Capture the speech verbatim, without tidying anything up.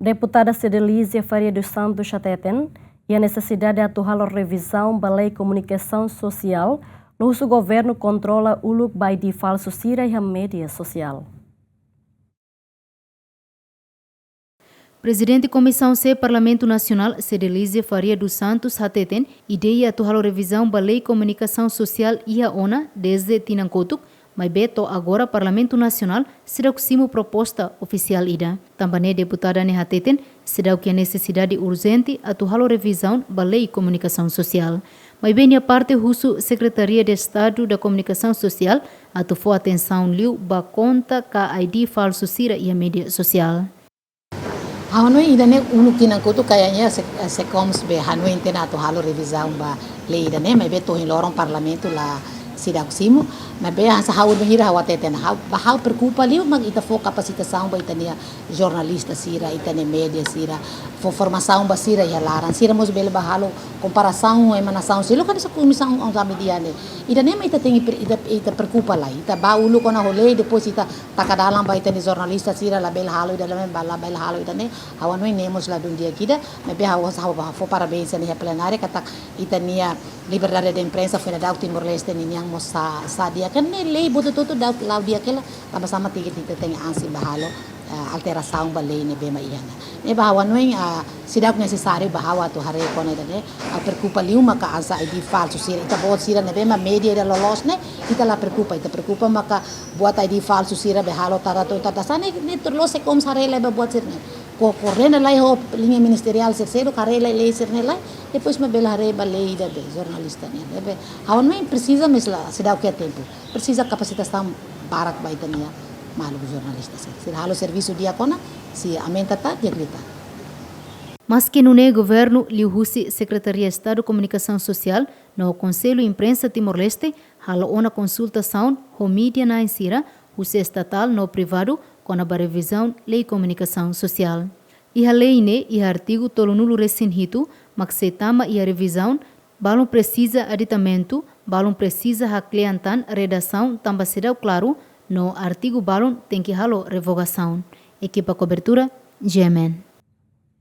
Deputada Cedelízia Faria dos Santos hateten, iha nesesidade atu halo revizaun ba lei komunikasaun sosiál, no husu governu kontrola uluk ba I D falsu sira iha média sosiál. Prezidente Komisaun C Parlamentu Nasionál, Cedelízia Faria dos Santos, hateten, ideia atu halo revizaun ba lei komunikasaun sosiál iha ona dezde tinan kotuk, maibé to'o agora Parlamentu Nasionál seidauk simu proposta ofisiál ida. Tanba ne'e deputada ne'e hateten, seidauk iha nesesidade urjente atu halo revizaun ba lei komunikasaun sosiál. Maibé nia parte husu Secretaria de Estado da Comunicação Social atu fó atensaun liu ba konta ka I D falsu sira iha média sosiál. Ha'u hanoin ida-ne'e uluk tinan kotuk kayaknya se, se koms be hanoin tiha ona atu halo revizaun ba lei ida-ne'e, maibé to'o ohin loron Parlamentu la seidauk simu, maibé hanesan ha'u bainhira ha'u hateten, ha'u, ba ha'u preokupa liu mak ita fó kapasitasaun ba ita-nia jornalista sira, ita-nia média sira, fó formasaun ba sira iha laran, sira mós bele bá halo komparasaun ho ema nasaun seluk, hanesan komisaun oinsá média ne'e. Ida-ne'e mak ita tenke pre-, ita, ita preokupa lai, ita bá uluk ona ho lei, depois ita taka dalan ba ita-nia jornalista sira labele halo ida-ne'e, ba labele halo ida-ne'e, ha'u hanoin ne'e mós ladún di'ak ida, maibé ha'u, ha'u, ha'u fó parabéns iha plenária katak ita-nia liberdade de imprensa foin daudauk Timor-Leste ninian mós sá, sá di'ak, ne'e lei buat hotu-hotu daudauk la'o di'ak hela, tanba sá mak ita tenke ansi bá halo, eh, alterasaun ba lei ne'ebé mak iha ne'e. Ne'ebé ha'u hanoin, ah, seidauk nesesáriu ba ha'u atu haree kona-ba ida-ne'e, ha'u preokupa liu maka hanesan I D falsu sira, ita-boot sira ne'ebé mak média ida loloos ne'e, ita la preokupa, ita preokupa maka buat I D falsu sira be halo tara tu tara sá ne'e, ne'e terus se koms haree lai ba buat sira-ne'e. Ko, ko rona lai ho liña ministeriál sira seluk, haree lai lei sira-ne'e lai, depois mak bele haree ba lei ida be jornalista ne'e. Ne'ebé ha'u hanoin presiza, mas la, seidauk iha tempu. Presiza kapasitasaun barak ba ita-nia maluk jornalista sira. Sira halo servisu di'ak ona, se aumenta tan, di'ak liután. Maske nune'e governu liuhusi Sekretaria Estadu Komunikasaun Sosiál no Konsellu Imprensa Timor-Leste halo ona konsultasaun ho média na'in sira, husi estatál no privadu, kona-ba revizaun lei komunikasaun sosiál. Iha lei ne'e, iha artigu tolunulu-resin-hitu, mak sei tama iha revizaun, balun presiza aditamentu, balun presiza haklean tan redasaun tanba seidauk klaru, no artigu balun tenke halo revogasaun. Ekipa kobertura, G M N.